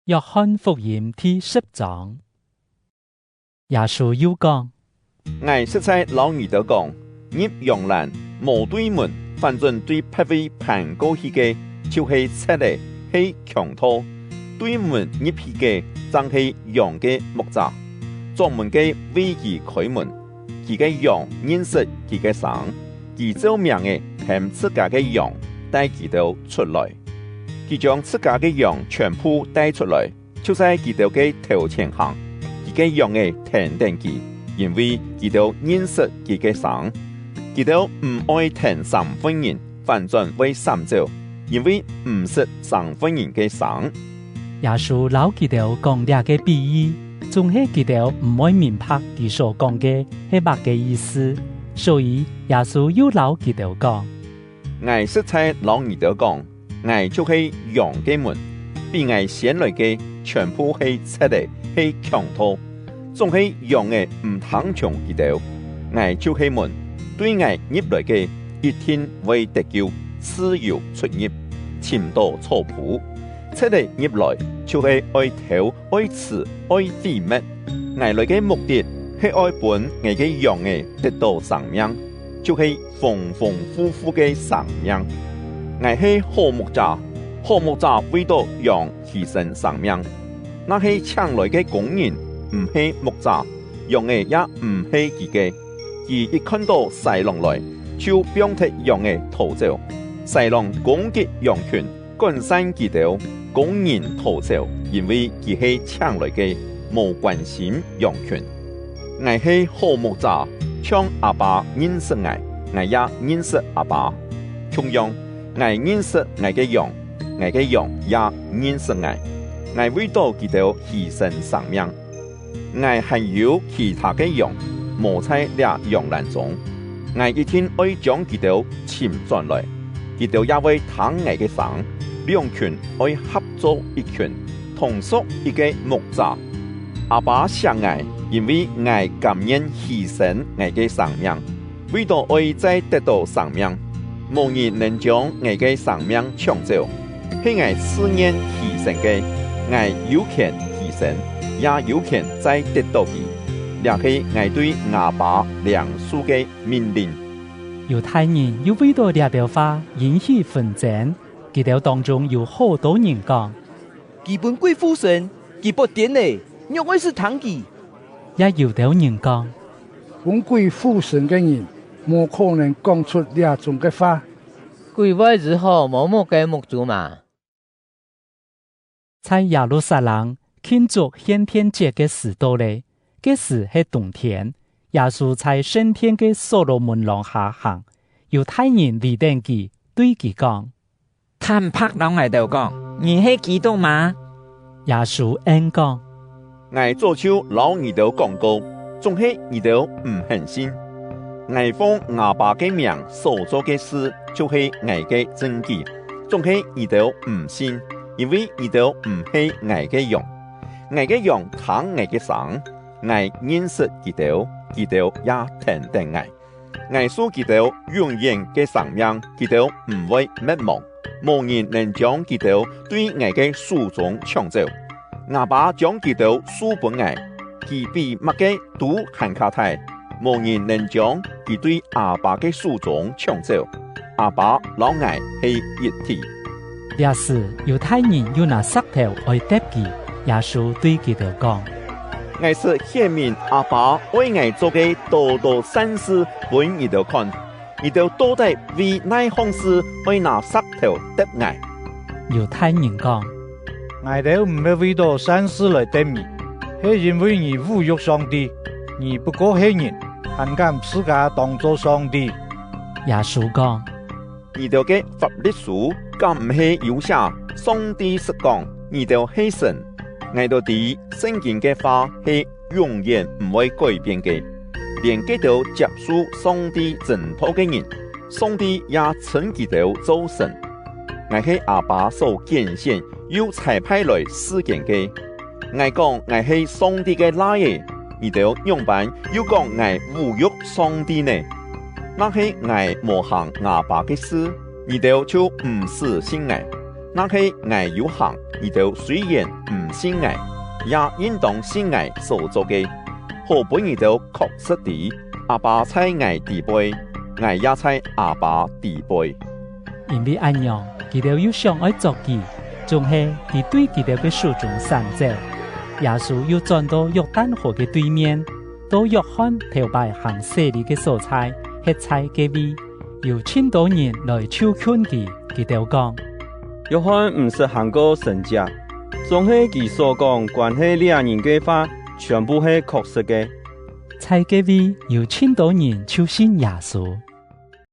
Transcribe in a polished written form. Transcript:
約翰福音第10章，耶穌又講：𠊎實在摎你兜講，入羊欄無對門，反轉對別位攀過去个，就是賊仔，係強盜。對門入去个，正係羊个牧者。掌門个為佢開門，佢个羊認識佢个聲，佢照名个喊自家个羊帶佢兜出來。佢將自家个羊全部帶出來，就在佢兜个頭前行。佢个羊會聽等佢，因為佢兜認識佢个聲。佢兜毋愛聽生份人，反轉會閃走，因為毋識生份人个聲。耶穌摎佢兜講這个比喻，總係佢兜毋愛明白佢所講个係麼个意思，所以耶穌又摎佢兜講：𠊎實在摎你兜講，𠊎就是羊个門，比𠊎先來个全部係賊仔，係強盜，總係羊仔毋聽從佢兜。𠊎就是門，對𠊎入來个一定會得救，自由出入，尋到草埔。賊仔入來就是愛偷、愛吃、愛毀滅。𠊎來个目的係愛分𠊎个羊仔得到生命，就是豐豐富富个生命。𠊎係好牧者，好牧者為著羊犧牲生命。若係請來个工人，毋係牧者，羊仔也毋係佢个。佢一看到豺狼來，就放脫羊仔逃走。豺狼攻擊羊群，趕散佢兜，工人逃走，因為佢係請來个，無關心羊群。𠊎係好牧者，像阿爸認識𠊎，𠊎也認識阿爸。同樣，𠊎認識𠊎个羊，𠊎个羊也認識𠊎。𠊎為著佢兜犧牲生命。𠊎還有其他个羊，無在這羊欄中，𠊎一定愛將佢兜請轉來，佢兜也會聽𠊎个聲。兩群愛合做一群，同屬一个牧者。阿爸錫𠊎，因為𠊎甘願犧牲𠊎个生命，為著愛再得到生命。無人能將𠊎个生命搶走，係𠊎自願犧牲个，𠊎有權犧牲，也有權再得到佢。這係𠊎對阿爸領受个命令。猶太人又為著這條話引起紛爭，佢兜當中有好多人講：佢分鬼附身，佢欲癲咧，欲愛是聽佢。也有兜人講：分鬼附身个人，無可能講出這種个話。鬼會治好盲目个目珠嗎？在耶路撒冷慶祝獻殿節个時到咧，這時係冬天，耶穌在聖殿个所羅門廊下行，猶太人圍等佢，對佢講：坦白摎𠊎兜講，你係基督嗎？耶穌應講：𠊎早就摎你兜講過，總係你兜毋肯信。𠊎奉阿爸个名所做个事，就是𠊎个證據。總係你兜毋信，因為你兜毋係𠊎个羊。𠊎个羊聽𠊎个聲，𠊎認識佢兜，佢兜也聽等𠊎。𠊎賜佢兜永遠个生命，佢兜毋會滅亡，無人能將佢兜對𠊎个手中搶走。阿爸將佢兜賜分𠊎，佢比麼个都還較大，無人能將佢對阿爸个手中搶走。阿爸摎𠊎係一體。這時猶太人又拿石頭愛擲佢，耶穌對佢兜講：𠊎實顯明阿爸為𠊎做个多多善事分你兜看，你兜到底為哪項事愛拿石頭擲𠊎？猶太人講：𠊎兜毋係為著善事來擲你，係因為你侮辱上帝，你不過係人，還敢自家當做上帝。耶穌講：你兜个法律書敢毋係有寫上帝實講你兜係神？𠊎兜知聖經个話係永遠毋會改變个，連佢兜接受上帝真道个人，上帝也稱佢兜做神。𠊎係阿爸所揀選又差派來世間个，𠊎講𠊎係上帝个囝兒，你兜樣般又講𠊎侮辱上帝呢？若係𠊎無行阿爸个事，你兜就毋使信𠊎。若係𠊎有行，你兜雖然毋信𠊎，也應當信𠊎所做个，好分你兜確實知，阿爸在𠊎底背，𠊎也在阿爸底背。因為按樣，佢兜又想愛捉佢，總係佢對佢兜个手中散走。耶穌又轉到約旦河个對面，到約翰頭擺行洗禮个所在，彼在个位，有真多人來求勸佢，佢兜講：約翰毋實行過神跡，總係佢所講關係這人个話，全部係確實个。在个位有真多人受信耶穌。